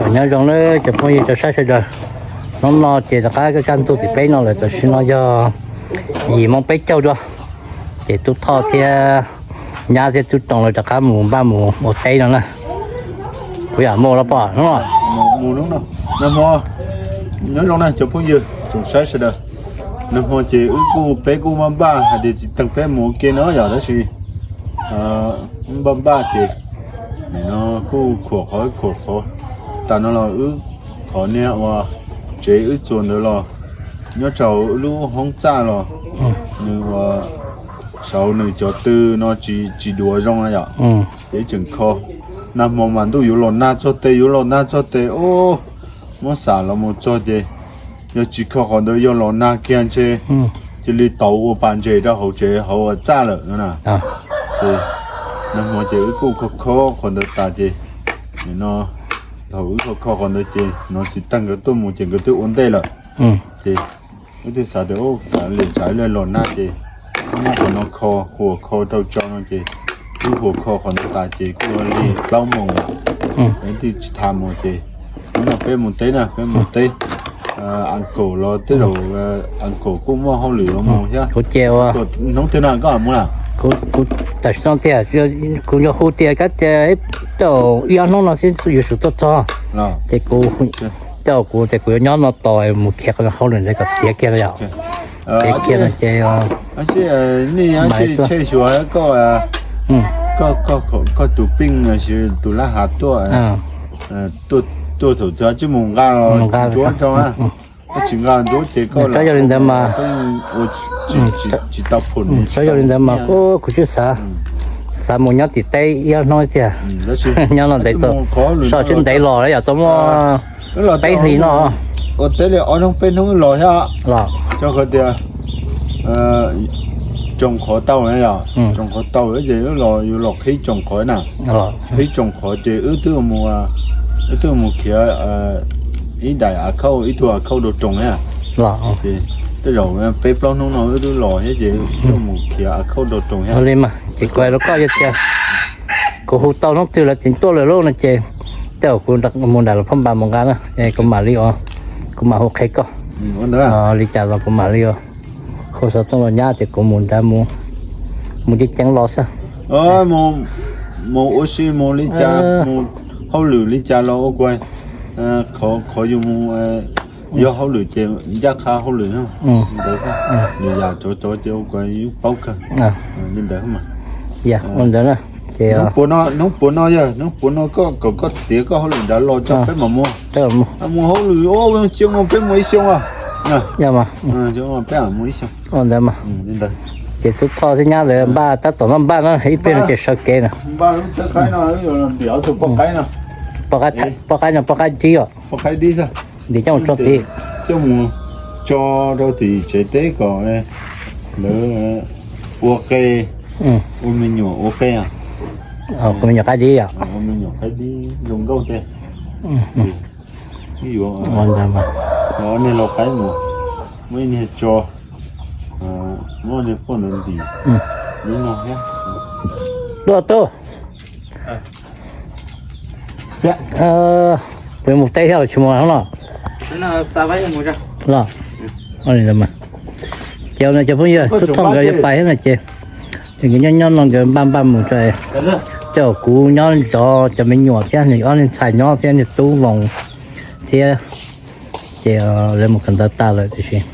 Nyob zoo nawb cov phooj ywg cov saib sawv daws. Hnub no ces rov qab kaj ntug tim peb no lawm, tam sim no yog yim moo peb caug dua. Ces Tub Thoj thiab nyab thiab Tub Toom lawv rov qab mus npaj mus ua teb no na. Kuv yam mus los pom hnub no. Nag hmo, nyob zoo na cov phooj ywg tsoom saib sawv daws. Nag hmo ces wb kuj peb kuj npaj npaj hais tias tsis teeg peb mus ua ke no yom, tab sis npaj npaj ces nim no kuj khuam qhov khuam qhov tas no los wb qhov niag uas tsev wb txuas ntawd los nyob rau lub hoob txaj los nws uas saud nws cov tw no tsis duav zoo na yom. Ces wb tseem kho. Nag hmo mas ntuj yuav los nag txog tes yuav los nag txog tes, muab xam los mus txog ces yog tsis kho qhov ntawd yog los nag kiag ntshe cia li tauv ua pas ntses rau hauv tsev hauv txaj lawm no na. Ces nag hmo ces wb kuj kho kho qhov ntawd tas ces nim no thaum wb kho kho qhov ntawd ces hnov tsis tag nkawd tuaj mus ces nkawd twb ua ntej lawm. Ces wb twb xav tias ua li cas li los nag ces muab qhov no kho, huam kho rau tso no ces wb huam kho qhov ntawd tas ces kuj li plaub moos, wb twb tsis tas mus ces hnub no peb mus teb na, peb mus teb. Uncle los tej zaum uncle kuj muaj hauj lwm los mus thiab. Hnub twg no koj mus na? Kuv tam sim no tiag, kuv yuav hu tias kab tias tej zaum ib ob hnub no xwb yuav tsum tuaj txog. Ces kuv, tej zaum kuv tias kuv yuav nyob no tos mus khiav qhov hauj lwm ntawd kom tiav kiag no yom. Tiav kiag no ces nej tshe xyuas koj, koj tus pij tus lab hav tuaj, tuaj thaum twg tsis mus nqa los ntsuab rau, koj tsis nqa ntsuab ces koj, yog li ntawd mas, tsis tau phum, yog li ntawd mas kuv tsis xav, xav mus nyob tim teb ib ob hnub tiag. Nyob no ntev, soj sib ntev los yom, tau muaj peb hlis no. Ua teb li ob hnub peb hnub los thiab los, rau qhov tias tsoom qhov tau na yom, tsoom qhov tau ces wb los yuav los qhib tsoom qhov na, qhib tsoom qhov ces wb twb mus, wb twb mus khiav ib daim av khauj, ib tug av khauj rau roos na. Ces tej zaum peb plaub hnub no wb twb los thiab ces wb mus khiav av khauj rau roos thiab. Li mas ces kuv hais rau koj yog tias kuv hu tau hnub twg lawv tseem tuaj lawm lauj no ces tej zaum kuv mus nram Luas Phaj Npas mus nqa na, kuv mam li, kuv mam hu qhia koj. Li cas los kuv mam li hu xov tooj los nyab tias kuv mus nrad, mus ceev ceev los xwb. Mus ua si mus li cas, mus hauj lwm li cas los ua kuv, qhov yus mus yog hauj lwm ces ncaj qha hauj lwm ntawd xwb. Nws yam tsov tsov ces ua kuv yeej paub kawg li ntawd mas. Ua ntawd na, ces hnub puas no yog hnub puas no koj kom koj tiav koj hauj lwm nrad los tso peb mam mus. Mus hauj lwm ob xyoo no peb mus ib xyoo os. Peb mam mus ib xyoo. Ua ntawd mas, ces Tub Thoj thiab nyab lawv npaj tab tom npaj npaj na, ib pliag no ces sawv kev na. Poj qaib no, poj qaib dib os. Ntim coj mus tso tid. Coj mus tso rau tim tsev teb kom lawv ua qe, ua me nyuam ua qe. Ua me nyuam qaib dib os. Ua me nyuam qaib dib zoo nkauj thiab. Ib yuav, ua ntawd mas, ib niag lau qaib mus, muab ib niag tso, muab niag poj ntawd ntim lub no thiab. Dua tub, peb mus teb thiab los tsis mus hnub no? Los, ces no cov phooj ywg, Tub Thoj nkawd yuav pais thiab no ces nkawd nyob nyob no nkawd npaj npaj mus tso. Tej zaum kuv nyob zov cov me nyuam thiab nws ob niag ntxhais nyob thiab niag tub Loos thiab, ces lawv mus kawm ntawv tas lawm tiam sis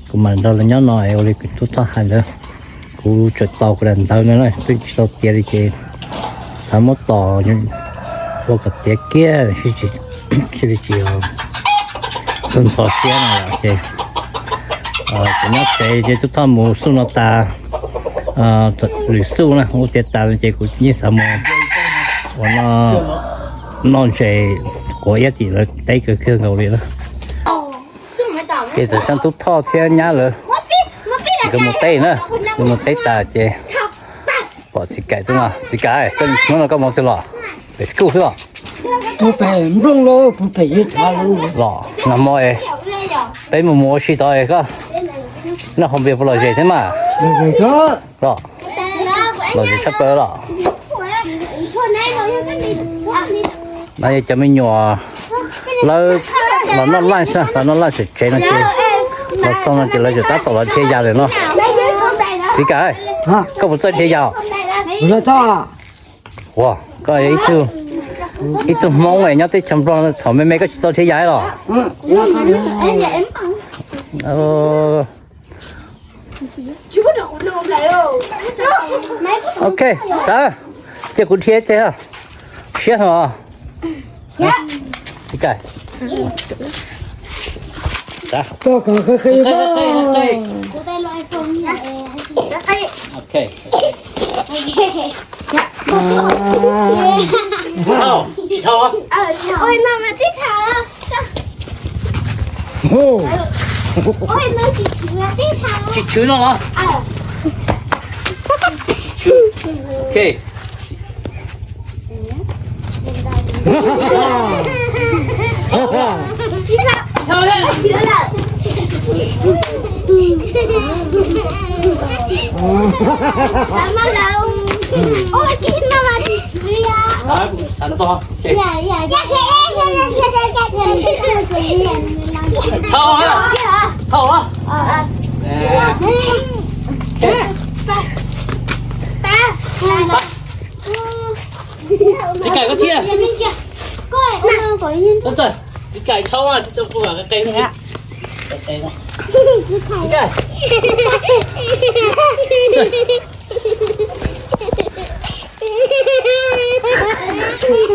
kuv mam nrog lawv nyob no es ua li Tub Thoj hais ntawd. Kuv tseem tos kuv daim ntawv no na, twb tsis tau tiav li ces xav muab tos ua kom tiav kiag sib tsis, sib tsis ntxhov siab no ces kuv nyob tsev ces Tub Thoj mus xuj no tas, lwm xuj na ua tiav tas no ces kuv yeej xav mus ua no, noj ntses quav iab tim lawv teb kawg kiag nkaus li na. Ces txawm tsheej Tub Thoj thiab nyab lawv nkawd mus teb na, nkawd mus teb tas ces pom txiv Kaim xwb no. Txiv Kaim, hnub no koj mus twg los? Pem school xwb los? Los nag hmo peb mus mus ua si tod, koj noj hauv npias puas lom zem thiab mas? Los, lom zem tshaj plaws los. No yog cov me nyuam Lawv los noj lunch, los noj lunch tsev tsev no ces los txog no ces lawv tseem tab tom los dhia yas lawm no. Txiv Kam, koj puas txawj dhia yas? Ua, koj ib tug Hmoob nyob teb chaws Nplog thaum me me koj tsis tau dhia yas los? Ok, txawm, cia kuv dhia ib teg, siab heev os. Tsis tshwv no los? Ok. Thau, thau. Txiv Kam koj thiab. Txiv Kam thau, txiv Kam.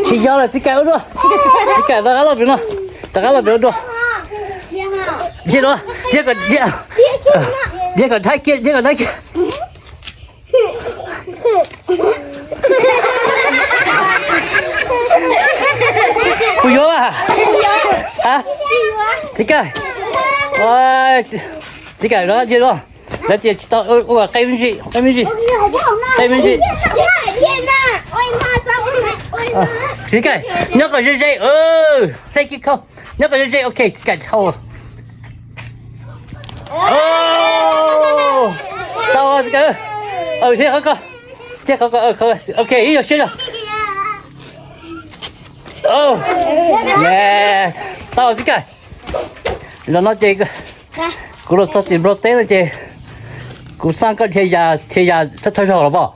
Tsis yog lawm, txiv Kam ua dua. Txiv Kam rov qab los pem no, rov qab los pem ua dua. Ntsia dua, ntsia kom, ntsia kom dai kiag, ntsia kom dai kiag. Puas yuav mas? Txiv Kam, txiv Kam, lawv tsis tau ua qe me ntsis, qe me ntsis, qe me ntsis. Txiv Kam, nyob kom ze ze, hle kiag khau, nyob kom ze ze, ok, txiv Kam thau. Tau txiv Kam, thiab qhov ko, thiab qhov ko, ok, ib yog siab yog. Tau txiv Kam. Zaum no ces kuv los txog tim Nplog teb no ces kuv xaj koj dhia yas, dhia yas thawj zaug los pom.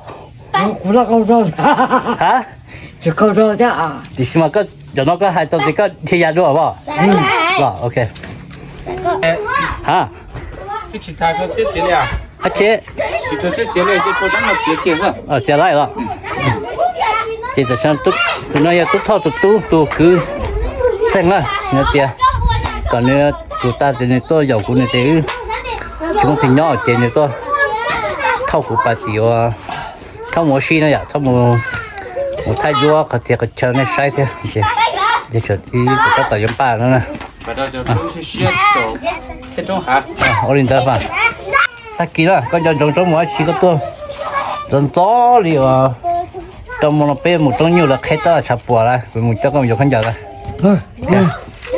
Ha, tiam sis mas koj zaum no koj hais tau tias koj dhia yas dua pom. Los ok. Ha, txiav laij los. Ces tam sim no tus no yog Tub Thoj tus tub tus kwv txeeg na, nws tias kom nws tus tag ces nws tuaj yaum kuv, nws tias wb tsis muaj pheej nyob ces nws tuaj thauj kuv pais tim ua, thauj mus ua si no yom, thauj mus, mus thaij duab qhov txiav qhov chaw nej saib thiab ces ib tab tom yuav npaj no na. Ua li ntawd mas. Tag kis na koj nco ntsoov tsob mus dab tsi koj tuaj ntxov ntxov li uas rau mus no peb mus roob nyuj lawv qheb toj tshav puam lawm kuv mus coj koj mus yuav khaub ncaws lawm.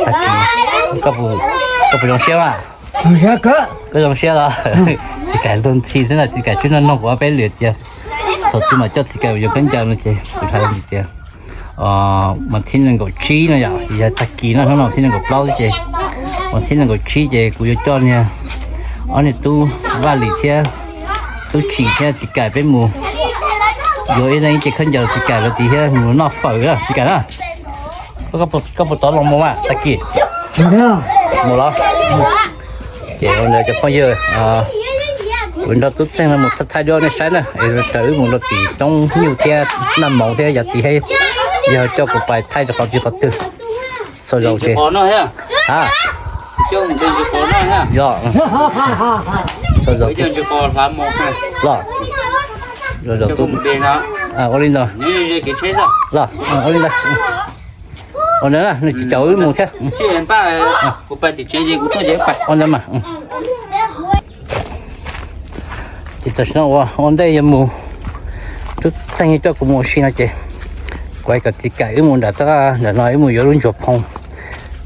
Tag kis koj puas zoo siab mas? Koj zoo siab los? Txiv Kam luag ntxhi xwb na, txiv Kam tsis nug noog kuv ob peb lwm tias thaum twg mam coj txiv Kam mus yuav khaub ncaws no ces kuv hais tias mas thib nees nkaum tsib no yom, yog tag kis no hnub no thib nees nkaum plaub xwb ces, mas thib nees nkaum tsib ces kuv yuav coj niag ob niag tub Vaj Lim thiab tub Tsim thiab txiv Kam peb mus yuav ib leeg ib ce khaub ncaws txiv Kam lawv txiv thiab mus noj fawm na txiv Kam na. Koj puas tau los mus mas tag kis? Mus los. Ces ua ntawd cov phooj ywg, kuv nrog tub Txeeg no mus thaij duab nej saib na, es raws wb mus rau tim roob nyuj thiab naj moov thiab yog tim, yog coj kuv pais thaij rau qhov tsis qhov twg. Txhua zaus ces, a, yog, txhua zaus los, ua li ntawd, los, ua li ntawd, ua li ntawd, ua ntawd na, nws tsis caum wb mus thiab. Ua ntawd mas. Ces tam sim no ua ua ntej yuav mus, tub Txeeg coj kuv mus ua si no ces kuv hais kom txiv Kam wb mus nram, nram no wb mus yuav lub ntsuag phoo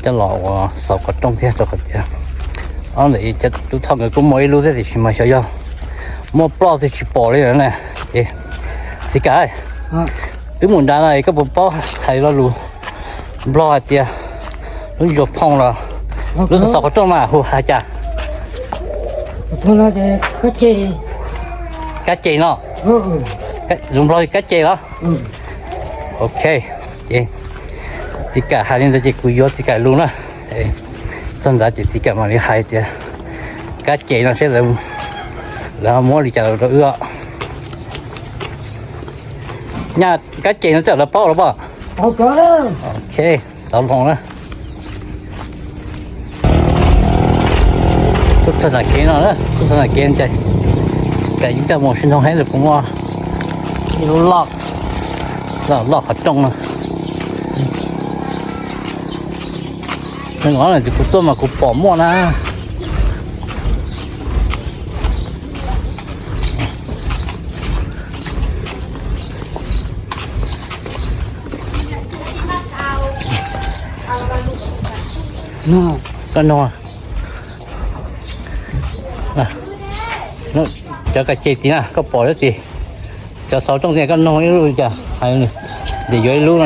coj los ua xaus qhov rooj thiab rau qhov tias ob ntawm tub Thoj nkawd kuj muaj ib lub thiab tiam sis mas xyov yog muaj ploj xwb tsis pom li lawm na. Ces txiv Kam, wb mus nrad no koj puas paub hais lo lus Nplog hais tias Lub ntsuag phoo los lub xov xov qhov rooj mas hu hais cas? Kab ces no. Lus Nplog kab ces los? Ok, ces txiv Kam hais li ntawd ces kuv yuav txiv Kam lus na. Txog ntawd ces txiv Kam mam li hais tias kab ces no seb lawv muab li cas rau wb os. Nyaj kab ces no txawm lawv paub los pom. Ok, tau loo na. Tuaj txog nram kev no, tuaj txog nram kev ces yeej coj mus sib nthoo heev li, kuv muaj ib lub loj, loj qhov rooj no. Neeg ob no ces kuv tuaj mas kuv pom muaj na. Koj nug, cov kab ces tid na koj pom lawm tsis? Cov xov rooj tid koj nug ib lub li cas, hais tias yuav ib lub no.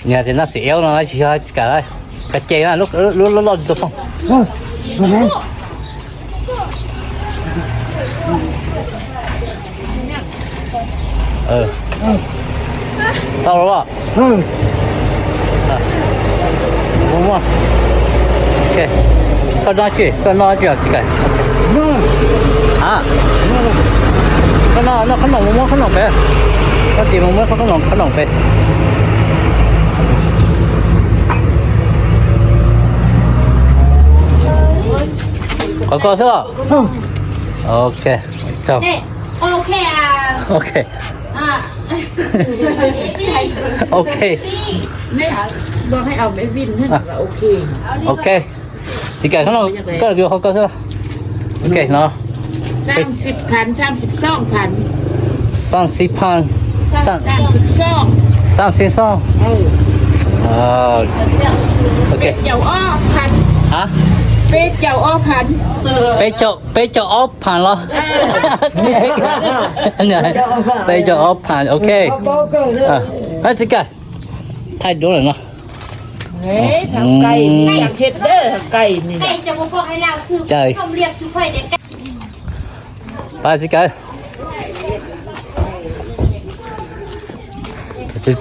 Nws hais tias noj xim eub no tsis yog txiv Kam, kab ces na, lub loj loj tsis tau phooj. Tau los. Koj noj tsis, koj noj tsis txiv Kam? A, koj noj, noj qhob noom, mus muab qhob noom pem. Koj cia mus muab qhob noom, qhob noom pem. Qhov ko xwb los? Ok. Ok. Ok. Ok. Txiv Kam, koj yuav qhov ko xwb. Ok no. Xaam sib phav, xaam sib xooj phav. Xaam sib phav, xaam sib xooj. Xaam sib xooj. Ok. Peb caug ob phav. Peb caug, peb caug ob phav los? Peb caug ob phav, ok. Txiv Kam, thaij duab lawm no. Txiv Kam,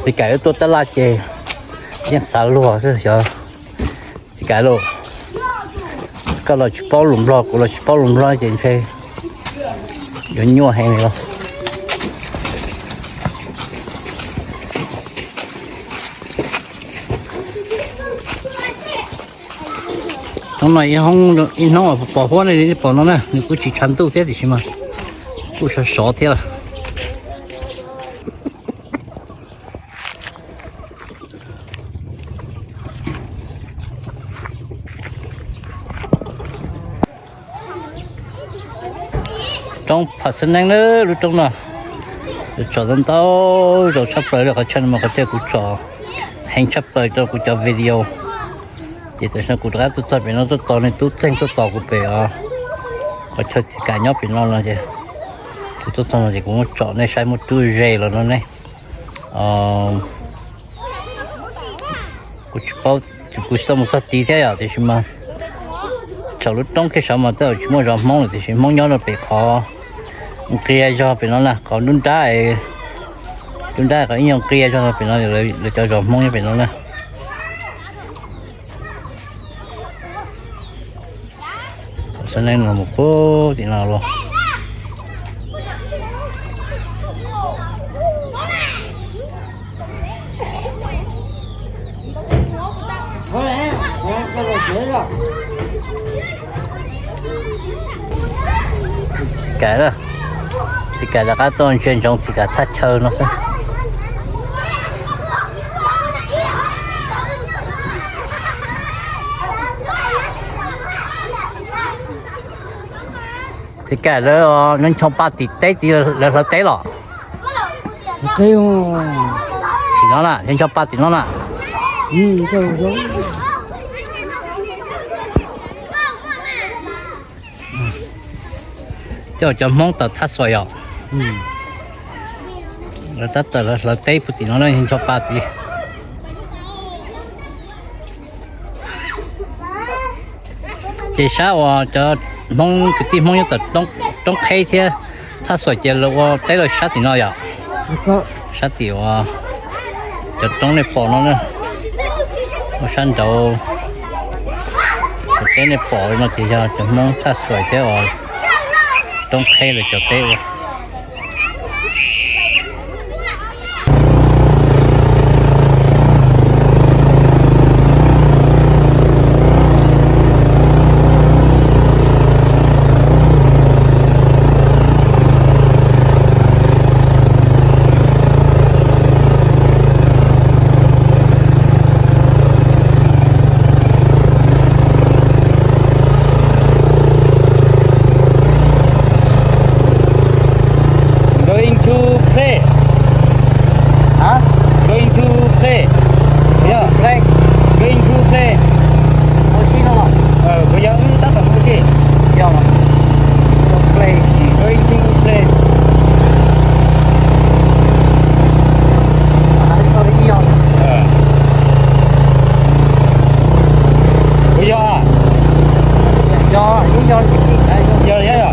txiv Kam tuaj tab laj ces yeej xav luag xwb xyov. Txiv Kam lauj, koj los tsis paub lus Nplog, kuv los tsis paub lus Nplog ces ntshe yuav nyuaj heev li los. Hnub no ib hnub pos huab ne, pom no na, nws kuj tsis tshav ntuj thiab tiam sis mas kuj sov sov thiab lawm. Roob Pham Xeeb Neeb na, lub roob no, tsom ntau ntau zaus tshaj plaws li. Qhov chaw no mas qhov chaw kuv tsom heev tshaj plaws rau kuv cov video. Ces tam sim no kuv rov qab tuaj txog pem no tuaj tos niag tub Txeeg tuaj tos kuv pem os. Qhov chaw txiv Kam nyob pem no no ces kuv tuaj txog no ces kuv muab tsom nej saib, muab rub ze los no ne. Kuv tsis paub, kuv tsis tau mus txog tid thiab yom, tiam sis mas saum lub roob kiag saud mas tej zaum tsis muaj zos Hmoob lawm, tiam sis Hmoob nyob rau pem qhov nqia zog pem no na, qhov nruab nrab, nruab nrab qhov ib nyuag nqia zog pem no, lawv cov zos Hmoob nyob pem no na. Xeeb Neeb no mus puag tim no los. Txiv Kam, txiv Kam rov qab tuaj ntsia ntsoov txiv Kam thaj chaw no xwb. Txiv Kam, lawv nyob ncho pa tim teb, lawv hlawv teb los? Tim no na, nyob ncho pa tim no na. Tej zaum cov Hmoob tawm thaj xuam yom. Lawv tab tom lawv hlawv teb puag tim no na, ncho pa tid. Ces sab uas cov Hmoob, kwv tij Hmoob nyob tom Roob Qheb thiab Thaj Xuam ces lawv ua teb lawm sab tim no yom. Sab tim uas cov roob nej pom no na, ua sab nraud. Cov teb nej pom no ces yog cov Hmoob Thaj Xuam thiab uas Roob Qheb lawv cov teb ua. Going to play. Hả? Going to play. Yeah. Play. Going to play. Ua si no. Ờ, bây giờ ư tao tổng ua si. Yo. Play. Going to play. Hả, tao đi yo. Ờ. Ua yog a? Yog, yeej yog. Yog, yog, yog.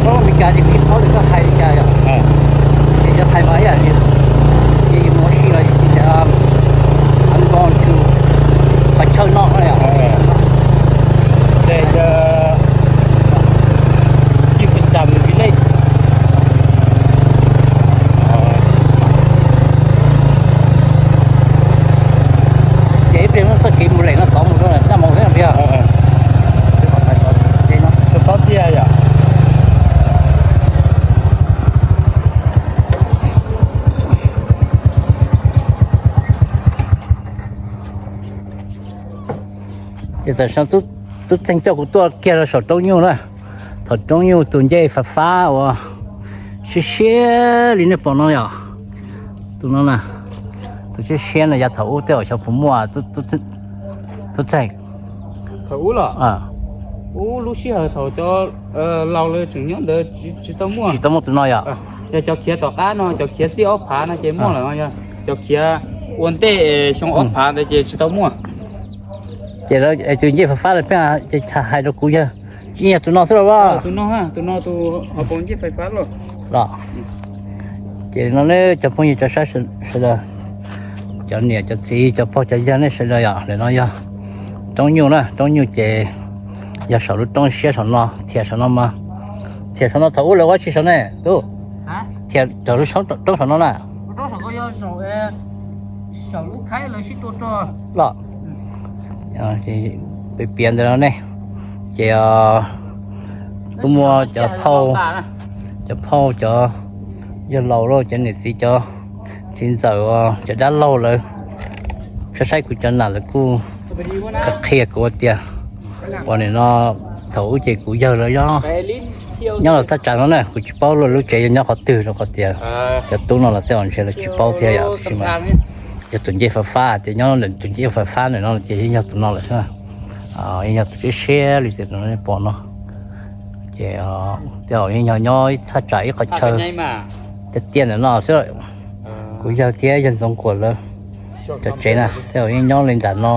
Koj ua li cas ces kuv yeej paub tias koj hais li cas yom. Ces yog hais mas ib yam li ces yus mus ua si los yus tias, I'm going to qhov chaw no yom. Ces ib phav tsam village. Ces ib pliag no txoj kev mus lem no tod mus rau naj moo thiab no. Txog tod thiab yom. Ces tam sim no tub txeeg coj kuv tuaj kiag rau saum roob nyuj na. Thaum roob nyuj tus ncej fab fab uas siab siab li nej pom no yom. Tus no na, tus siab siab no yav thaum ub tej zaum xyov puas muaj, tub txeeg. Thaum ub los? Ub, lub sij hawm thaum cov laus lawv tseem nyob ntawd tsis tau muaj. Tsis tau muaj tus no yom? Yog cov khiav tom qab no, cov khiav txij ob phav no ces muaj lawm no, yog cov khiav ua ntej xyoo ob phav ntawd ces tsis tau muaj. Ces tus ncej fab fab lawm peb ces hais rau kuv yog, tsis yog tus no xwb los? Tus no, tus no tus hauv paus ncej fab fab los. Los. Ces no ne cov phooj ywg cov saib sawv daws, cov niam cov txiv cov pog cov yawg nej sawv daws yom, lawm no yog roob nyuj na, roob nyuj ces yog saum lub roob siab saum no, thiab saum no mas, thiab saum no thaum ub lawv ua tsi saum ne tub? Thiab rau lub roob saum no na. Los, piav piav ntawd no ne, ces kuj muaj cov phauj, cov phauj cov yawg laus lawm, cov niam txiv, cov txiv ntxawm, cov dab laug lawm, saib saib kuv cov nam lawv kuj qhia kuv tias, uas nim no thaum ub ces kuv yawg lawv nyob los thaj tsam no na, kuv tsis paub lawv lub tsev yog nyob qhov twg rau qhov tias cov tub no los tej zaum ntshe lawv tsis paub thiab yom, tab sis mas yog tus ncej fab fab ces nyob tus ncej fab fab ntawm no ces yeej yog tus no lawm xwb. Yeej yog tus siab siab li tus no nej pom no. Ces tej zaum yeej yog nyob ib thaj tsam ib qhov chaw tiaj tiaj ntawm no xwb. Kuv yawg thiab yawg Ntxoov Kuam lawv cov tsev na tej zaum yeej nyob li ntawm no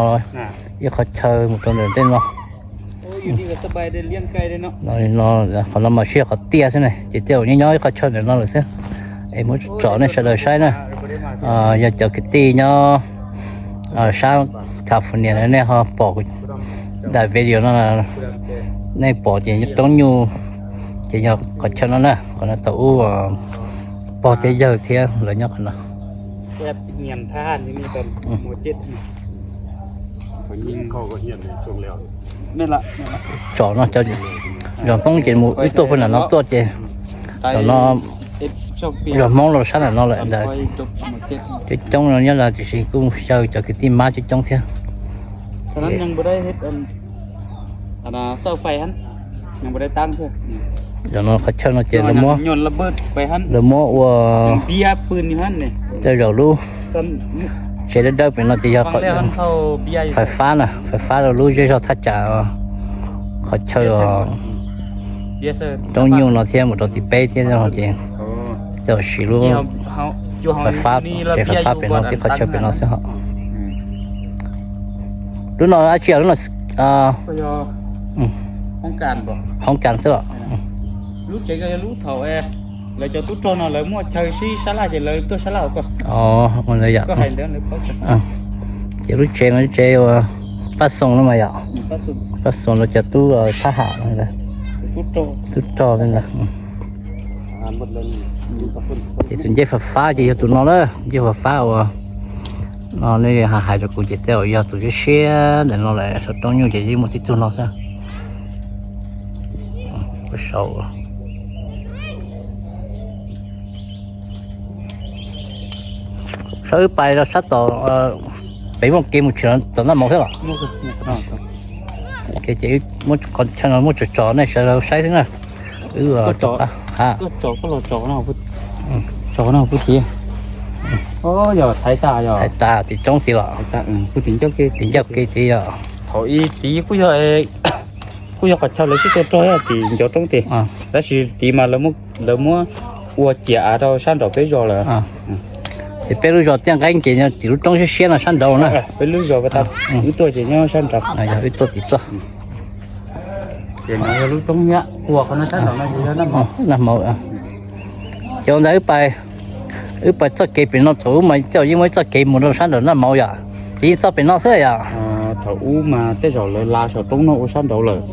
ib qhov chaw mus rau ntawm ntej no. No, qhov no mas sib qhov tiaj xwb ne, ces tej zaum yeej nyob ib qhov chaw ntawm no lawm xwb. Es muab tsom nej sawv daws saib na, yog cov kwv tij nyob sab California na nej ho pom kuv daim video no, nej pom ces roob nyuj ces yog qhov chaw no na, qhov no thaum ub pog thiab yawg thiab lawv nyob qhov no. Tsom no, zos Hmoob ces mus wb tuaj pem nram no tuaj ces, tam no zos Hmoob los sab nram no lawm ntag. Coob coob no nyob ntawd tiam sis kuj xyaw cov kwv tij mab coob coob thiab. Zos no qhov chaw no ces lawv muab ua tej zaum lub tsev dawb dawb pem no ces yog fais fab na, fais fab rau lub zej zog thaj tsam qhov chaw roob nyuj no thiab mus rau tim peb thiab no ces Coj siv lub fab fab, tsev fab fab pem no thiab qhov chaw pem no xwb hos. Lub no dab tsi, lub no hoob kas xwb los? Lub tsev ko yog lub thaum lawv cov tub rog no lawv muaj chaw sib sab laj ces lawv tuaj sab laj hauv ko. Ua li yom. Ces lub tsev no lub tsev uas pab xoo no mas yom, pab xoo lawv cov tub thab ham, tub rog li ntawd. Ces tus ncej fab fab ces yog tus no na, tus ncej fab fab uas no nej hais rau kuv ces tej zaum yog tus siab siab ntawm no lawm, saum roob nyuj ces yeej muaj tib tug no xwb. Saib wb pais rau sab tom, pem muaj kev mus tshwm tom Naj Mauv thiab los? Ces muab qhov chaw no muab tso tso nej sawv daws saib xwb na. Wb tso no puag tid. Yog thaiv tas, thaiv tas tim roob tid los? Tim ncauj kev tid yog. Thaum ub tid kuj yog, kuj yog qhov chaw lawv sib tua rog tim ncauj roob tid, tab sis tid mas lawv muab ua ciam av rau sab nraum peb zos lawm. Ces peb lub zos Tiaj Nqeeb ces tim lub roob siab siab no sab nraud na. Peb lub zos wb tuaj ces nyob sab nraud. Yog wb tuaj tim tuaj. Ces no yog lub roob, ua qhov no sab nraud no ces yog Naj Mauv. Ces ua ntawd wb pais txoj kev pem no thaum ub mas tej zaum yeej muaj ib txoj kev mus rau sab nraum Naj Mauv yom, ces yeej txoj pem no xwb yom. Thaum ub mas tej zaum lawv la saum roob no ua sab nraud lawm.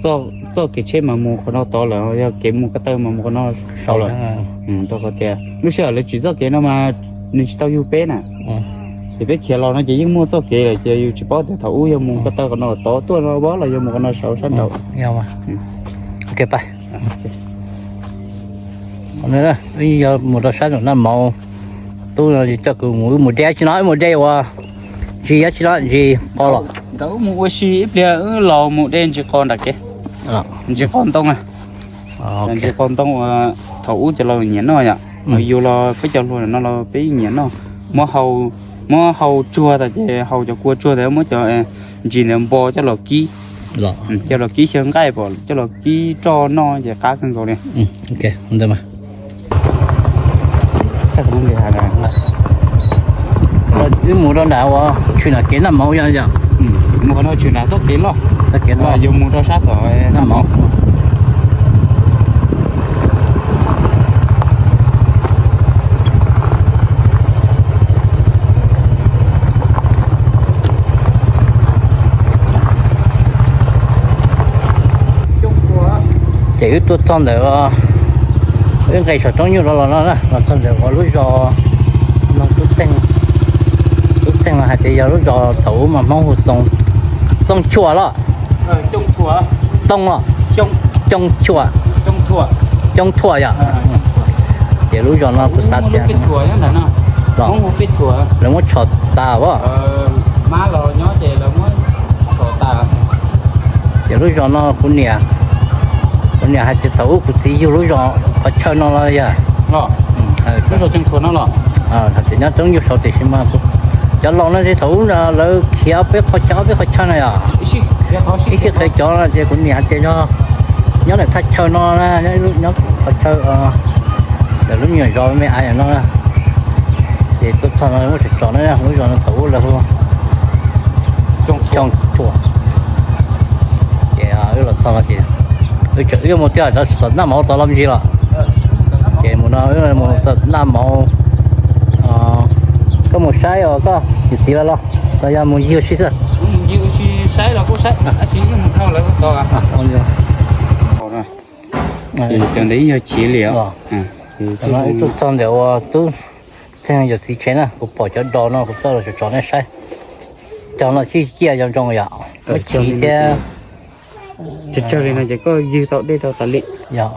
Txoj kev tsheb mas mus qhov no tod lawm, yog kev mus ko taw mas mus qhov no saud lawm. Rau qhov tias lub sij hawm lawv tsim txoj kev no mas nws tsis tau yug peb na. Ces peb khiav los no ces yeej muaj txoj kev lawm ces yus tsis paub tias thaum ub yog mus ko taw qhov no tod tuaj no los yog mus qhov no saud sab nraud. Wb yog mus rau sab nraum Naj Mauv, tub no coj kuv mus, wb mus de dab tsi no, wb mus de ua ntsis dab tsi no, ntsis qos los? Wb mus ua si ib pliag wb los mus de ntsis qos nram kev. Ntsis qos ntoo. Ntsis qos ntoo uas thaum ub cov laus nyiam noj yom. Yus los peb cov hluas no los peb nyiam noj. Muab hau tsuag tas ces hau cov kua tsuag tas muab cov ntsis ntawd npo coj los kib, coj los kib xyaw nqaij pom coj los kib roj noj ces qab kawg nkaus li. Wb mus rau nram ua tshwm nram kev Naj Mauv yom. Mus qhov no tshwm nram txoj kev loj, txoj kev loj yuav mus rau sab tom Naj Mauv. Ces wb tuaj txog ntawm, wb nqes saum roob nyuj los los no na, los txog ntawm uas lub zos no, tub txeeg, tub txeeg no hais tias yog lub zos thaum ub mas Hmoob hu Txooj Chua los? Tooj los? Coob Chua. Coob Thuam yom. Ces lub zos no kuv xav tias lawv muab tshos tas as. Ces lub zos no kuv niam, kuv niam hais tias thaum ub kuv txiv yug lub zos qhov chaw no los yog. Lub zos Coob Thuam no los? Hais tias nyob roob nyuj saud tiam sis mas cov laus no ces thaum ub lawv khiav ob peb qho chaw, ob peb qho chaw na yom. Ib sij qhia cov no ces kuv niam hais tias nyob ntawm thaj chaw no, nyob qhov chaw ntawm lub me nyuam zos me av no. Ces tuaj txog no muab tso tso na, lub zos no thaum ub lawv hu Coob Thuam. Ces wb los txog no ces wb tseem, wb mus tiag rau tom Naj Mauv tod los me ntsis los. Ces mus no wb mus tom Naj Mauv. Koj mus saib os, koj yawm txiv los los, los yog mus ncig ua si xwb? Cov ntawd yog chiv li os. Wb tuaj txog ntawm uas tub txeeg yawm txiv tsev na, kuv pom cov dos no kuv txawj los tso tso nej saib. Cog no sib ciaj zoo zoo yom, muab chiv thiab. Cog li no ces koj ywg tau dej tau tas li. Yog,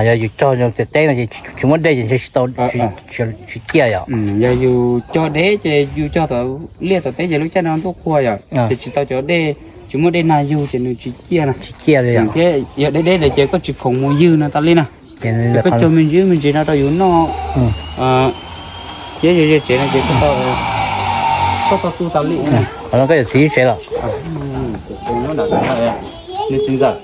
yog yus cog zoo tias teb no ces tsis muab dej ces ntshe tsis tau, tsis ciaj yom. Yog yus cog deb ces yus cog tom liaj tom teb ces lub caij no ntuj qhua yom, ces tsis tau cov dej, tsis muaj dej nag yug ces nws tsis ciaj na. Tsis ciaj li yom. Thiab yog deb deb ntawd ces koj tsis khoom mus ywg no tas li na. Ces koj cog me ntsis me ntsis no rau yus noj thiab ze ze tsev no ces koj tau, koj tau tu tas li. Qhov no koj yawm txiv tsev los? Nws txiv ntxawm.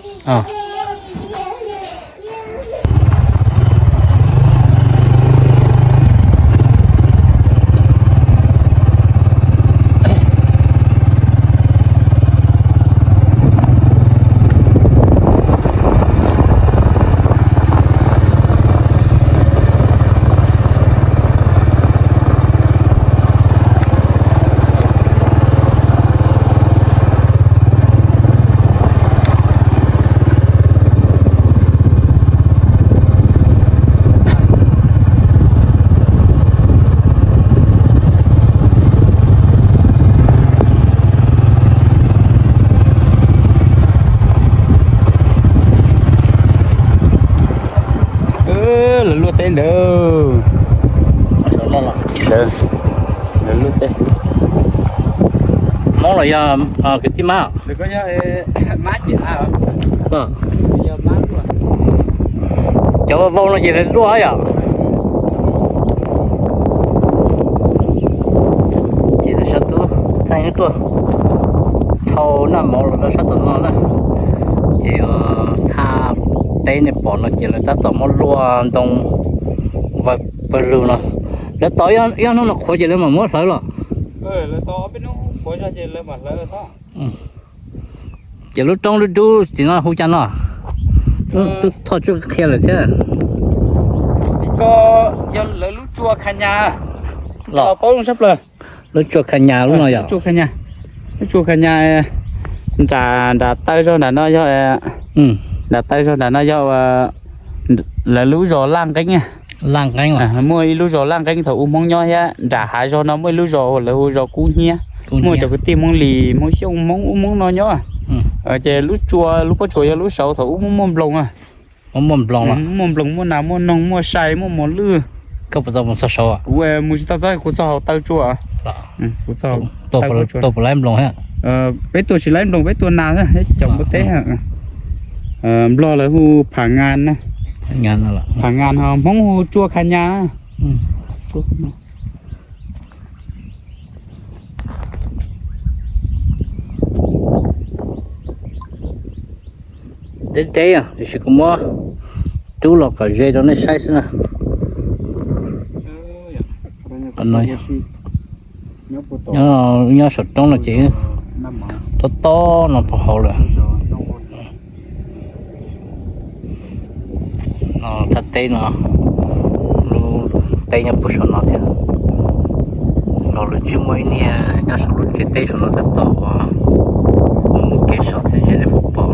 Ntawd, ntawd lub teb. Hmoob los yog kwv tij mab? Cov vau no ces lawv luaj yom. Ces sab tub txeeg tuaj thau naj mov los rau sab tom no na. Ces thaj teb nej pom no ces lawv tab tom muab luaj ntoo pawg lug no. Lawv tos ib ob hnub no qhuav ces lawv mam muab hlawv los. Ces lub roob dub dub tim no hu cas no? Tub Thoj Tswb qhia lawm thiab. Yog lawv lub tsua Kha Nyas los paub zoo sab plaws. Lub tsua Kha Nyas lub no yog? Lub tsua Kha Nyas, nram nram taw zog nram no yog, nram taw zog nram no yog lawv lub zos Laj Nqeeb. Laj Nqeeb, muaj ib lub zos Laj Nqeeb thaum ub Hmoob nyob thiab. Nram hav zog no muaj ib lub zos uas lawv hu zos Kub Hnyiab, muaj cov kwv tij Hmoob Lis, Hmoob Xyooj, Hmoob ub Hmoob no nyob. Ces lub tsua, lub pob tsuas yog lub saud thaum ub muaj muaj nploos. Muaj nploos, muaj nas muaj noog muaj sai muaj mos lwj. Kuv mus tsis tau txog, kuv txog hauv taw tsua. Tua puas laib nploos? Peb tua tsis laib nploos, peb tua nas, caum npua teb. Nplog lawv hu pham ngas na. Pham ngas, Hmoob hu tsua Kha Nyas. Deb deb, tiam sis kuv muab rub los kom ze rau nej saib xwb na. Nyob saum roob no ces tob tob no puag hauv lawm. Thaj teb no, lub teb nyob puag saum no thiab. Los lawv tsis muaj ib niag nyob saum lub tsev teb saum no tab tom mus kev saum thiab, nej puas pom?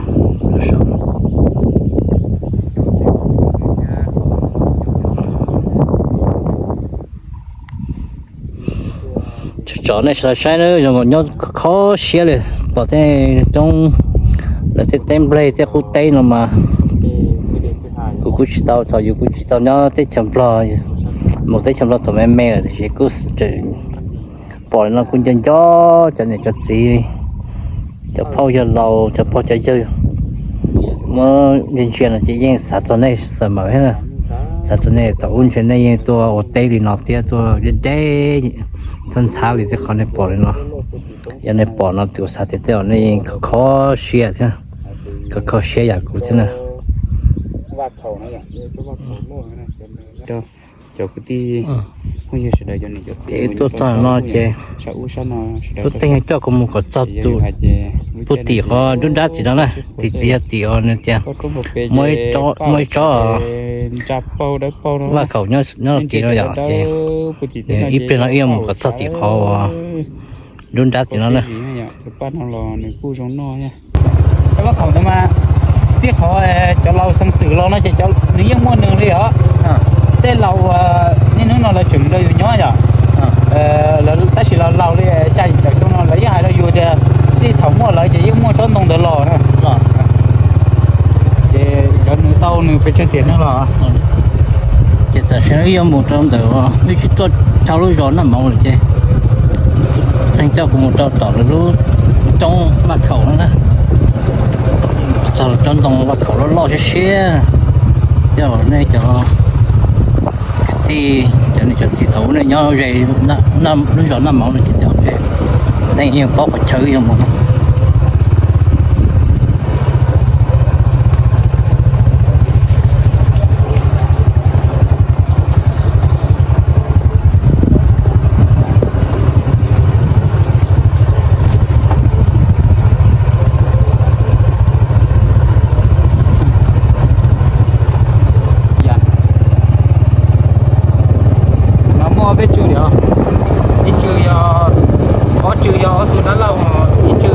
Tso tso nej sawv daws saib na, zoo nkaus nyob kho siab li, pom tej roob, lawv tej teb nplej tej qub teb no mas kuv kuj tsis tau, thaum yus kuj tsis tau nyob teb chaws Nplog, mus teb chaws Nplog thaum me me lawm tiam sis kuj pom li no kuj nco nco cov niam cov txiv, cov phauj yawg laus, cov pog cov yawg muab ntsia ntsia no ces yeej xav txog nej xav mas thiab na. Xav txog nej thaum ub ntshe nej yeej tuaj ua teb li no thiab, tuaj deb deb ntxhab ntxhab li tej qhov nej pom li no. Yog nej pom no ces kuv xav tias tej zaum nej yeej kho kho siab thiab, kho kho siab yam kuv thiab na. Cov kwv tij phooj ywg sawv daws, ces tuaj txog no ces lub teeb coj kuv mus kom txog tus, puag tim qhov dub nrab tim no na, tim tim yog tim uas nws tias muaj ib tsob vaj khaum nyob tim no yom, ces ib pliag no wb yuav mus kom txog tim qhov uas dub nrab tim no na. Cov vaj khaum ntawd mas txij qhov cov laus xeev xwm los no ces nws yeej muaj nws li os. Tej laus niaj hnub no lawv tseem nrog yus nyob yom, tab sis los laus li xya yim caum xyoo no lawv yeej hais rau yus tias txij thaum muaj lawv ces yeej muaj tsob ntoo ntawd los na. Ces cov nws tau nws pes tsawg tiam neeg los. Ces tam sim no wb yuav mus rau ntawm, wb tsis tuaj dhau lub zos Naj Moov lawm ces txeeg coj kuv mus rau tom lawv lub roob vaj khaum no na. Txog lawv tsob ntoo vaj khaum loj loj siab siab. Tej zaum nej cov kwv tij, cov niam cov txiv thaum ub nej nyob ze lub zos Naj Moov no ces tej zaum nej yeej paub qhov chaw wb yuav mus. No muaj peb tsw li os, ib tsw yog, ob tsw yog ob tug dab laug, ib tsw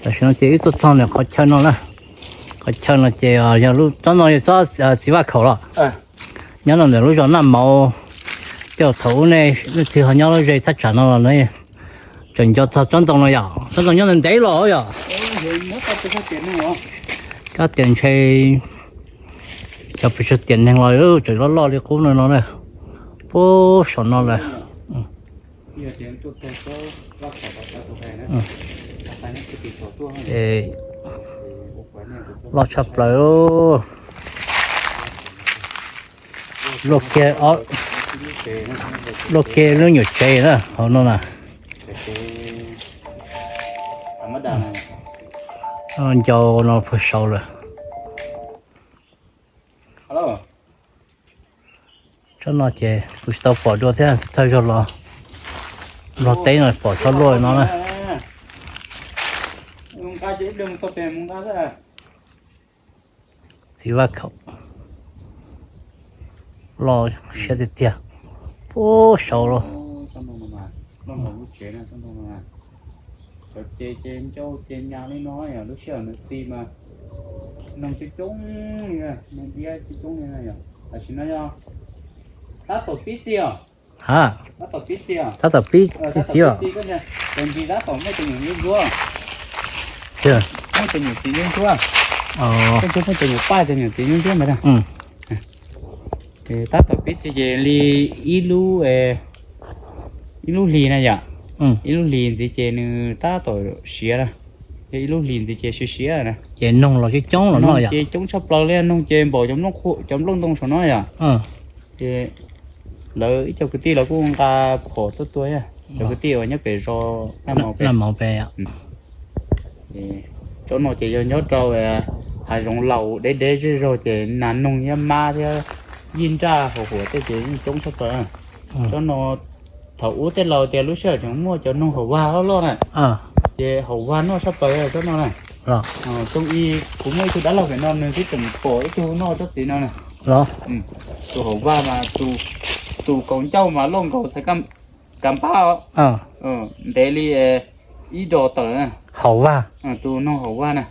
Tam sim no ces wb tuaj txog ntawm qhov chaw no na. Qhov chaw no ces yog lub tsob no yog tsob txiv vaj khaum los. Nyob no ntawm lub zos Naj Mauv, coj thaum ub nej leej twg ho nyob lub zos thaj tsam no los tseem nco txog tsob ntoo no yom. Tsob ntoo nyob ntev ntev los yom. Kab tias ntshe cov pes tsawg tiam neeg los tseem loj loj li qub no no na. Puag saum no lawm. Loj tshaj plaws. Luaj kiag, luaj kiag lub nyuam tsev na hauv no na. Ncau no puag saud lawm. Tsob no ces kuv tsis tau pom dua thiab, thawj zaug los Nplog teb no pom tsob luaj no na. Txiv vaj khaum loj siab tiag tiag. Puag saud los. Cov ce ce ncauj ce nyas li no yog lub sij hawm nws txi mas noog coob coob li, noog diab coob coob li no yog. Tam sim no yog tab tom pib txi os. Ha, tab tom pib txi os. Tab tom pib txi txiv os. Tab tom pib txi, koj ntsia, tus ntsis tab tom muaj cov nyuam ntsuab ntsuab. Muaj cov nyuam txiv ntsuab ntsuab. Koj ntsia muaj cov nyuam paj, cov nyuam txiv ntsuab ntsuab ntawd na. Tab tom pib txi ces li ib lub, ib lub hlis na yom. Ib lub hlis ntxiv ces nws tab tom siav na. Yog ib lub hlis ntxiv ces siav siav na. Ces noog los coob coob los no yom. Ces coob tshaj plaws li, noog ces npaum cov nplooj ntoo saum no yom. Ces lawv ib co kwv tij lawv kuj nqa phom tuaj tua thiab, cov kwv tij uas nyob pem zos Naj Mauv pem. Tsob no ces yog nyob rau hav zoov laus deb deb zej zog ces nas noog thiab mab thiab yij nraj hauv huam tej ces yeej coob tshaj plaws. Tsob no thaum ub tej laus tias lub sij hawm tseem muaj cov noog haum vag loj loj na, ces haum vag noj tshaj plaws tsob no na. Zoo li kuv muaj ib tug dab laug pem no nws twb tseem pom ib tug noj tsob txiv no na. Tus haum vag mas tus kaus ncauj mas loj nkaus txhais kas npab os. Ntev li ib dos tawm. Haum vag. Tus noog haum vag na.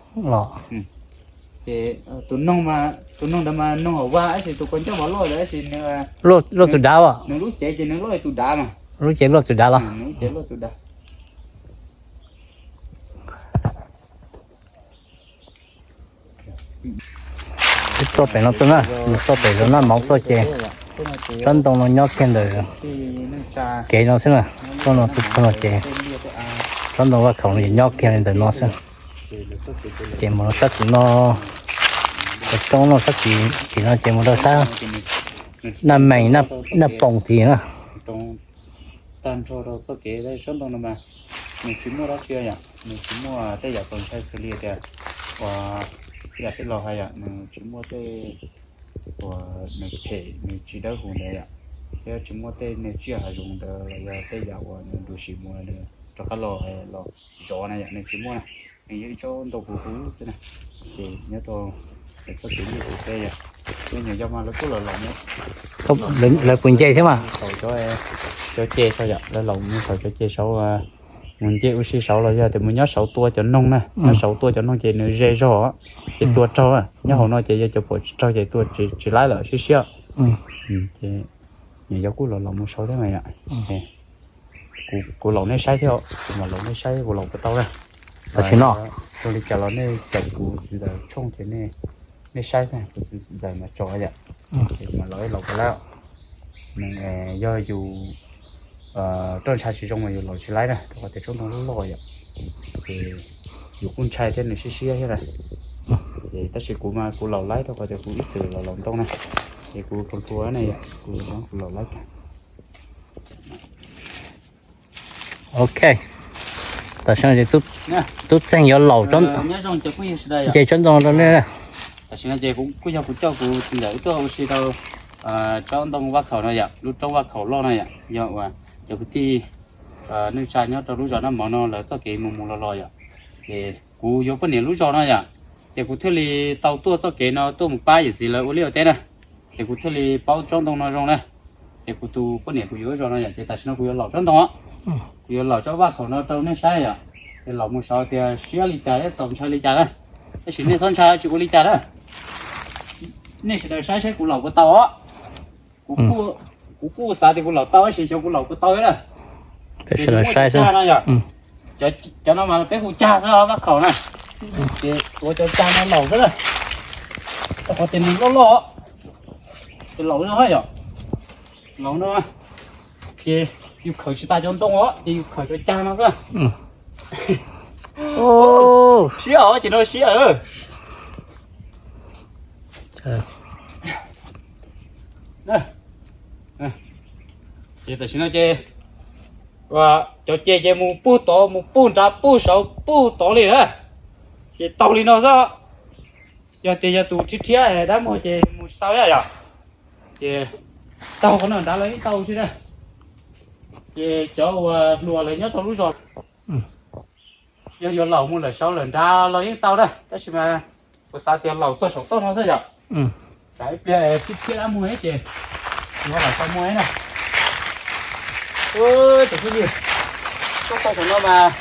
Ces tus noog, tus noog ntawd mas noog haum vag tab sis tus kaus ncauj mas loj tab sis nws, luaj tus dav. Nws lub cev ces nws loj li tus dav mas. Lub cev luaj tus dav los. Lub cev luaj tus dav. Tuaj pem no tuaj na, mus tuaj pem zos Naj Mauv tuaj ces tsob ntoo no nyob kiag ntawm kev no xwb na. Tuaj no tuaj txog no ces tsob ntoo vaj khaum no nyob kiag li ntawm no xwb. Ces mus rau sab tim no, cov roob no sab tim no ces mus rau sab Naj Mees, Naj Poos tid na. Tag nrho rau txoj kev tsob ntoo no mas nws tsis muaj dab tsi yom, nws tsis muaj tej yam txaus ntshai xws li tias uas yam tij laug hais yom, nws tsis muaj tej uas nws phem nws tsis dawb huv ntawd yom, thiab tsis muaj tej niag tsiaj hav zoov ntawd los yog tej yam uas nws nrug sim mus nws rov qab los los zov na yom, nws tsis muaj na. Nws yog ib tsob ntoo huv huv xwb na. Ces nyob rau txoj kev ncig tus teb yom, nyob nyuam yog mas lawv kuj los los mus, lawv puas nce thiab mas thaum cov ce saud yom, lawv los mus thaum cov ce saud, mus nce ua si saud los yog tias mus nyob saud tua cov noog na, nyob saud tua cov noog ces nws ze zog ces tua raug, nyob hauv no ces yog cov pom tsis raug ces tua tsis laib lawm siab siab. Ces nyuam yaus kuj los los mus saud thiab mas yom. Kuv laus nej saib thiab, kuv mam laus nej saib kuv laus puas tau na. Tam sim no zoo li cas los nej caum kuv txiv ntxawm tshooj ces nej saib xwb, kuv txiv ntxawm mas tso yom. Ces kuv mam laus ib laus puas tau. Nws yog yus roj ntsha tsis zoo mas yus laus tsis laib na, rau qhov tias tsob ntoo loj loj yom. Ces yus kuj ntshai thiab nws siab siab thiab na. Ces tab sis kuv mas kuv laus laib rau qhov tias kuv ib txwm laus laus ntoo na. Ces kuv hluas hluas ne yom, kuv kuv laus laib. Ok, tam sim no ces tub txeeg yuav laus nce tsob ntoo rau nej. Tam sim no ces kuj yog kuv coj kuv txiv ntxawm wb tuaj ua si rau tsob ntoo vaj khaum no yom, lub roob vaj khaum loj no yom, yog uas cov kwv tij neej tsa nyob rau lub zos Naj Mov no lawv txoj kev mus mus los los yom. Ces kuv yuav poj niam lub zos no yom, ces kuv thiaj li tau tuaj txoj kev no tuaj mus pab yawm txiv lawv ua liaj ua teb na. Ces kuv thiaj li paub tsob ntoo no zoo na. Ces kuv tus poj niam kuv yuav lub zos no yom, ces tam sim no kuv yuav laus tsob ntoo, kuv yuav laus tsob vaj khaum no rau nej saib yom. Ces laus mus saud tias siab li cas thiab txaus ntshai li cas na. Tab sis nej txhob ntshai, tsis ua li cas na. Nej sawv daws saib saib kuv laus puas tau os. Kuv kuj, kuv kuj xav tias kuv laus tau tab sis xyov kuv laus puas tau thiab na. Ces nws muaj cov cag no yom. Cov no mas peb hu cag xwb, vaj khaum na. Ces tuav cov cag no laus xwb na. Rau qhov tias nws loj loj, ces laus no yom. Laus no ces yus khawm tsis tas cov ntoo os, ces yus khawm cov cag no xwb. Siab os, ces no siab. Ces tam sim no ces cov ces ces mus puag tod, mus puag nrad, puag saud, puag tod li na. Ces taug li no xwb. Yog tias yog tus rhiab rhiab dab muag ces mus tsis tau thiab yom. Ces taug qhov no nrad los yeej tau thiab na. Ces cov uas hluas lawv nyob rau lub zos, yog yuav laus mus lawm saud lawm nrad los yeej tau na, tab sis mas kuv xav tias laus txog saum toj no xwb yom. Tsam ib pliag rhiab rhiab dab muag ces yuav lam tau muag na. Tus phooj ywg, tuaj txog saum no mas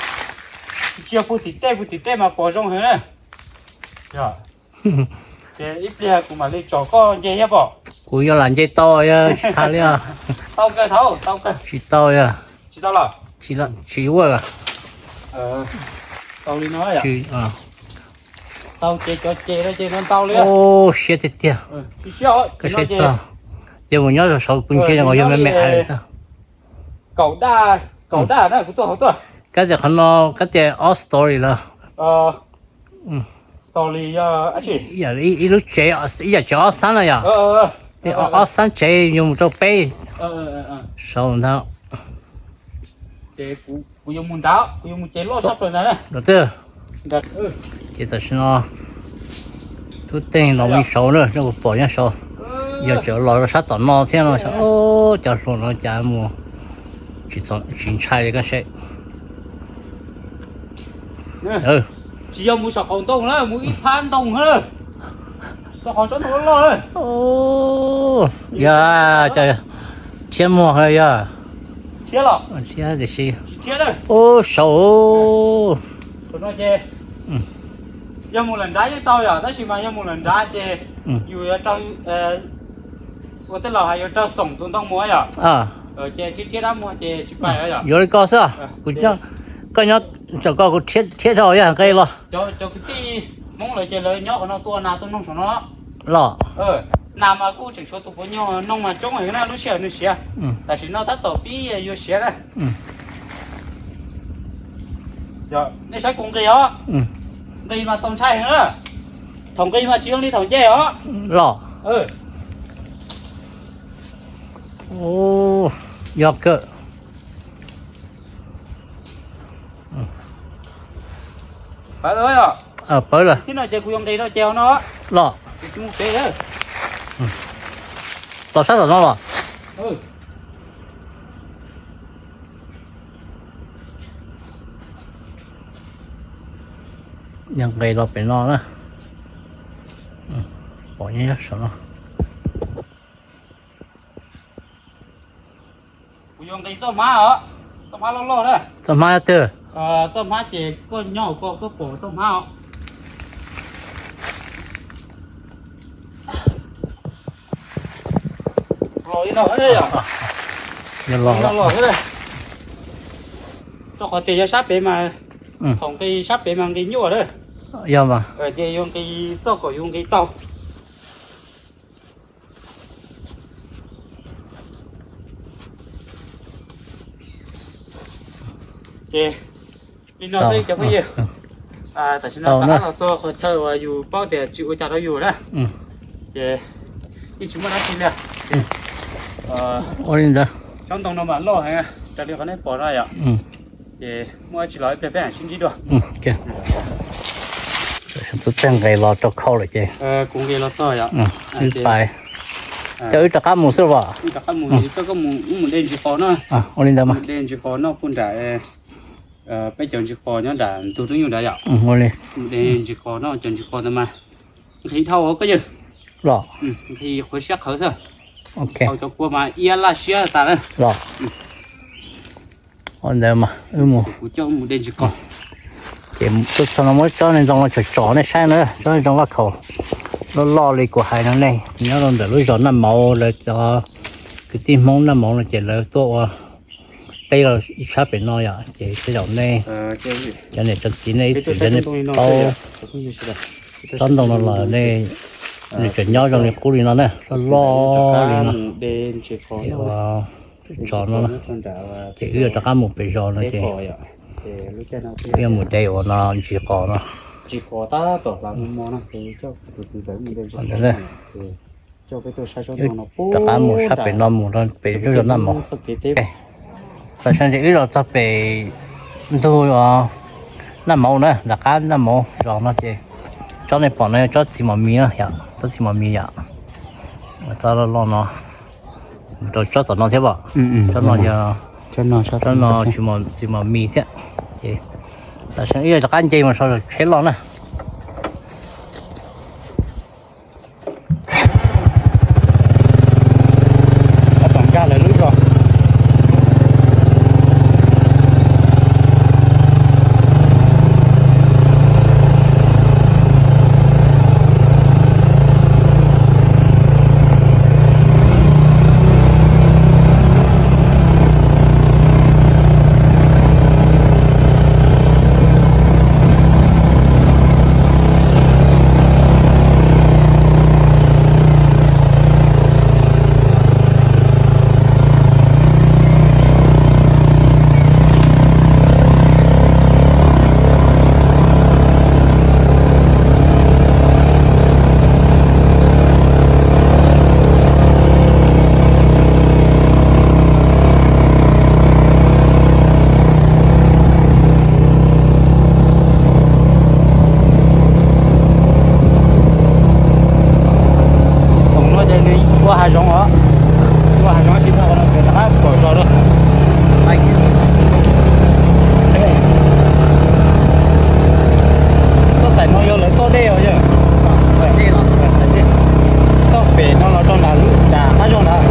tsis yog puag tim tej, puag tim tej mas pom zoo heev na. Ces ib pliag kuv mam li tsom koj nce thiab pom. Kuv yuav lam nce tau, yog tsis tas li os. Tau kawg thaum, tau kawg. Tsis tau, yog tsis tau los tsis ua. Tau li no, tau ces cov ces no ces no ntau li. Siab tiag tiag. Koj saib txog, yog mus nyob saud kuv ntsia nkaus yog me me li xwb. Kaum daj, kaum daj na, kuv tuaj hauv tuaj. Kab tias qhov no, kab tias ob story lawm. Story, ib lub tsev, ib yam tsev ob xab na yom. Ob xab tsev yuav mus rau peb saud ntag. Ces kuv yuav mus nrad, kuv yuav mus ces loj tshaj plaws ntag. Ces tam sim no tub teeg los me saud na, kuv pom nyob saud, yog tseem los rau sab tom no thiab no, cov hluas no cas mus tsis ntshai li koj seb. Tsis yog mus saum qaum ntoo na, mus ib phab ntoo na. Rau qhov tsob ntoo loj loj na. Yog, rhiab muag yog. Rhiab los? Rhiab tiam sis. Ub, saud. Yog mus lawm nrad yeej tau yom, tab sis mas yog mus lawm nrad ces yus yuav raug, ua tej laus hais yuav raug xoom tus ntoo mus yom. Ces rhiab rhiab dab muag ces tsis pais yom. Yuav li koj xwb, kuv, koj nyob, tsaum koj kuv rhiab dhau yog nqe los. Cov kwv tij Hmoob lawv ces lawv nyob qhov no tua nas tua noog saum no los. Nas mas kuj tseem tshuav tus puav nyuag, noog mas coob heev na, lub sij hawm nws siav. Tam sim no tab tom pib yuav siav na. Nej saib kuv nqis os. Nqis mas txaus ntshai heev na. Thaum nqis mas tsis zoo li thaum nce os. Los. Yog kawg. Pawv lawm. Tib no ces kuv yuav nqis rau ces no. Los. Tsis mus pem. Los sab tom no los. Yog nqis los pem no na. Pom nyob saum no. Kuv yuav nqis txoj hmab os, txoj hmab loj loj na. Txoj hmab twg? Txoj hmab ces koj nyob hauv ko koj pom txoj hmab os. Los li no, yog los xwb. Rau qhov tias yog sab pem mas, thaum nqis sab pem mas nqis nyuaj lawm. Yog mas. Ces yuav nqis txoj kom yus nqis tau. Ces li no xwb cov phooj ywg, tam sim no rov qab los txog qhov chaw uas yus paub tias tsis ua cas rau yus na. Ces yeej tsis muaj dab tsi li. Ua li ntawd. Tsob ntoo no mas loj heev raws li qhov nej pom no yom. Ces muaj dab tsi los ib pliag peb mam sib ntsib dua. Tub Txeeg nqis los tau khau lawm ces kuv nqis los txog yom. Wb pais, coj wb rov qab mus xwb los? Wb rov qab mus, coj koj mus, wb mus de ntsis qos no. Ua li ntawd mas. De ntsis qos no puag nram peb cov ntsis qos nyob nram ntug roob nyuj nrad yom. Ua li. Mus de ntsis qos no, cov ntsis qos ntawd mas nqhis dhau koj yawg. Los. Nqhis qhuav siab qhawv xwb. Thaum cov kua mas iab laj siab tas na. Los. Ua ntawd mas wb mus. Kuv coj wb mus de ntsis qos. Ces tuaj txog no muab tsob ntoo los tsom tsom nej saib na, tsob ntoo loj khaum loj loj li kuv hais no ne, nyob rau ntawm lub zos Naj Mauv, lawv cov kwv tij Hmoob Naj Mauv no ces lawv tuaj ua teb los sab pem no yom, ces tej zaum nej cov niam cov txiv nej ib txwm nej paub tsob ntoo no los nej, nws tseem nyob zoo li qub li no na, loj loj li no. Ces ua tso no na, ces wb yuav rov qab mus pem zos no ces wb yuav mus de ua no ntsis qos no. Rov qab mus sab pem no mus rau pem zos Naj Mauv. Tam sim no ces wb los txog pem ntug Naj Mauv na, nram qab Naj Mauv zos no ces tsob nej pom no yog tsob txiv mos mis na yom, tsob txiv mos mis yom. Tsob loj loj no, rau tsob tom no thiab pom, tsob no yog tsob no txiv mos mis thiab. Ces tam sim no wb yuav rov qab nce mus saum tsheb loj na. Tom nkag lawv lub zos. Ua hav zoov os, ua hav zoov tsis tau no ces rov qab pom zos lawm. Txoj xaim no yog lawv toj dej os yog. Toj pem no los rau nram lub nram qab zog ntawd.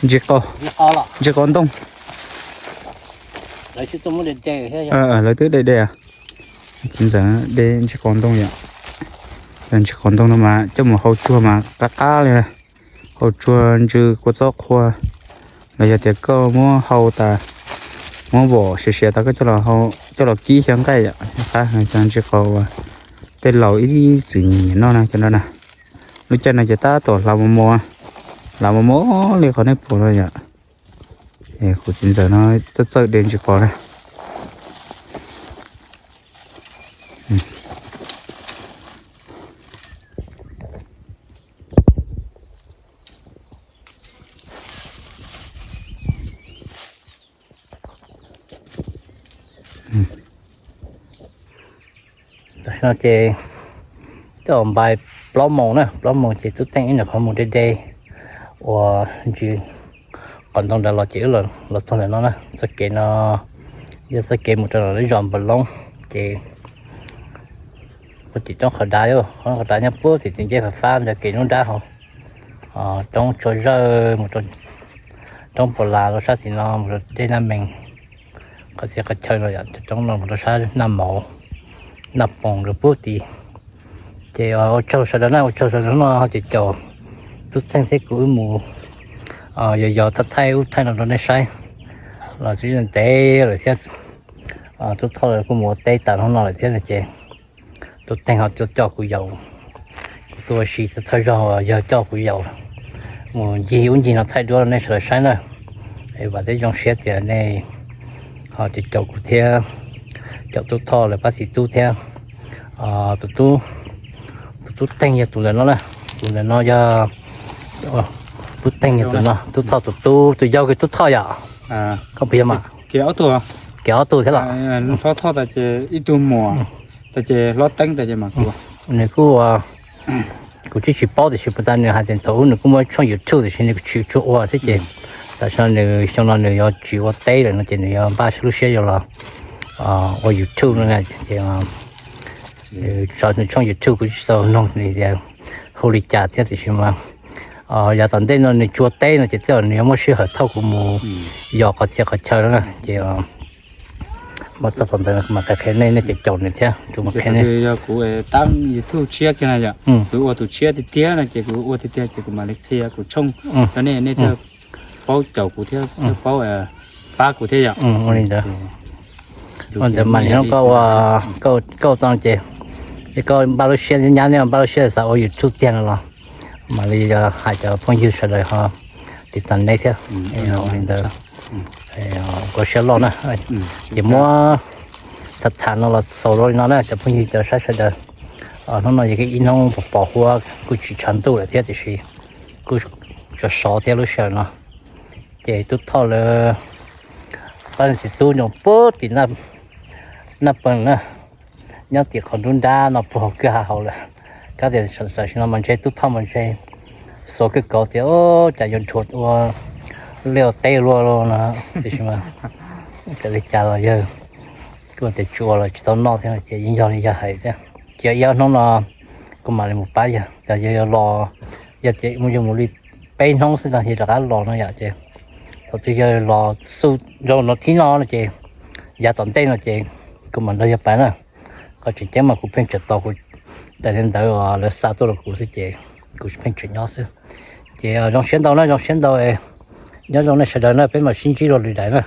Ntsis qos, ntsis qos ntoo. Lawv twb de de, de ntsis qos ntoo yom. Ntsis qos ntoo no mas coj mus hau tsuag mas qab qab li, hau tsuag ntsw kua txob qhua, los yog tias koj muab hau tas, muab vom siav siav tas koj coj los kib xyaw nqaij yom. Qab cov ntsis qos uas tej laus ib txwm nyiam noj na cov no na. Lub caij no ces tab tom hlav mos mos, hlav mos mos li qhov nej pom no yom. Kuv txiv ntxawm no txawj txawj de ntsis qos na. Tam sim no ces Twb npais plaub moos na, plaub moos ces Tub Teej wb nyuam qhuav mus de de ua ntsis qos ntoo ntawd los ces wb los txog ntawm no na. Txoj kev no yog txoj kev mus rau lub zos Npawg Loob, ces puag tim roob qhov dav, roob qhov dav nyob puag tim ntej fab fab ntawd, kev nruab nrab hauv, roob tsua zawj mus rau roob Pos Las rau sab tim no mus rau dej Naj Mees, qhov txhia qhov chaw no yom, roob no mus rau sab Naj Mauv, Naj Poos rau puag tid. Ces ua tsaug sawv daws na, ua tsaug sawv daws no ces caum Tub Teej thiab kuv wb mus yos yos thaij thaij ub thaij no rau nej saib los tsis ntev lawm thiab. Tub Thoj lawv kuj mus ua teb tas hnub no lawm thiab no ces Tub Teej ho tuaj coj kuv yaum, kuv tuaj ua si thawj zaug uas yawg coj kuv yaum mus ncig ub ncig no thaij duab rau nej sawv daws saib na. Es vam thiab zoo siab tias nej ho caum kuv thiab caum Tub Thoj lawv pab txiv tub thiab. Tus tub, tus Tub Teej yog tus ntawm no na, tus ntawm no yog Tub Teej yog tus no, Tub Thoj tus tub, tus yau kws Tub Thoj yom. Koj puas yog mas? Kev ob tug thiab los? Nws kuj, kuv tsis tsis paub tiam sis puas tas nws hais tias thaum ub nws kuj muaj tshooj YouTube tiam sis nws tsis tshua ua thiab ces tam sim no nws xyoo no nws yuav tsis ua teb lawm no ces nws yuav npaj lub siab yuav los ua YouTube no ces nws tshooj YouTube kuv tsis tau noog li tias hu li cas thiab tiam sis mas yav tom ntej no nws tsis ua teb no ces tej zaum nws yuav muaj sij hawm thauj kuv mus yos qhov txhia qhov chaw na ces muaj txog thaum ntawd mas qhia qhia nej, nej ces caum nws thiab kuv mus qhia nej. Yog kuv tab YouTube tshiab kiag na yom, kuv ua tus tshiab tiag tiag no ces kuv ua tiag tiag ces kuv mam li qhia kuv tshooj rau nej, nej thiaj paub caum kuv thiab thiaj paub pab kuv thiab yom. Ua li ntawd. Ua ntawd mas hnub koj ua, koj ua tau ces, ces koj npaj lub siab nyab, nej npaj lub siab xav ua YouTube tiag no los mam li hais cov phooj ywg sawv daws ho tiv tas neb thiab. Ua li ntawd, ua siab loj na. Ces muab tham tham no los xaus li no na cov phooj ywg cov saib sawv daws. Hnub no yog ib hnub pos pos huab kuj tsis tshav ntuj lawm thiab tiam sis kuj sov sov thiab lub sij hawm no. Ces Tub Thoj lawv pab txiv tub nyob puag tim Naj Pees na, nyob tim qhov nruab nrab no puag hauv kwj ha hauv lawm. Kab tias tam sim no mas ntshe Tub Thoj mas ntshe xuav kawg kauv tias cas yuav dhuav ua liaj ua teb luaj no, tiam sis mas txawm li cas los yawg kuj tias tsis ua los tsis tau noj thiab no ces yeej yog li yawg hais thiab. Ces ib ob hnub no kuv mam li mus pab yawg, yog yawg los, yog tias mus yawg mus li peb hnub xwb no yawg rov qab los no yom ces thaum twg yawg los xub zoo no thib no no ces yav tom ntej no ces kuv mam nrog yawg pais na. Qhov tseem ceeb mas kuv pheej tseem tos kuv daim ntawv uas lawv xa tuaj rau kuv xwb ces kuv pheej tseem nyob xwb. Ces zoo siab ntau na, zoo siab ntau, nyob zoo nej sawv daws na, peb mam sib ntsib dua lwm daim na.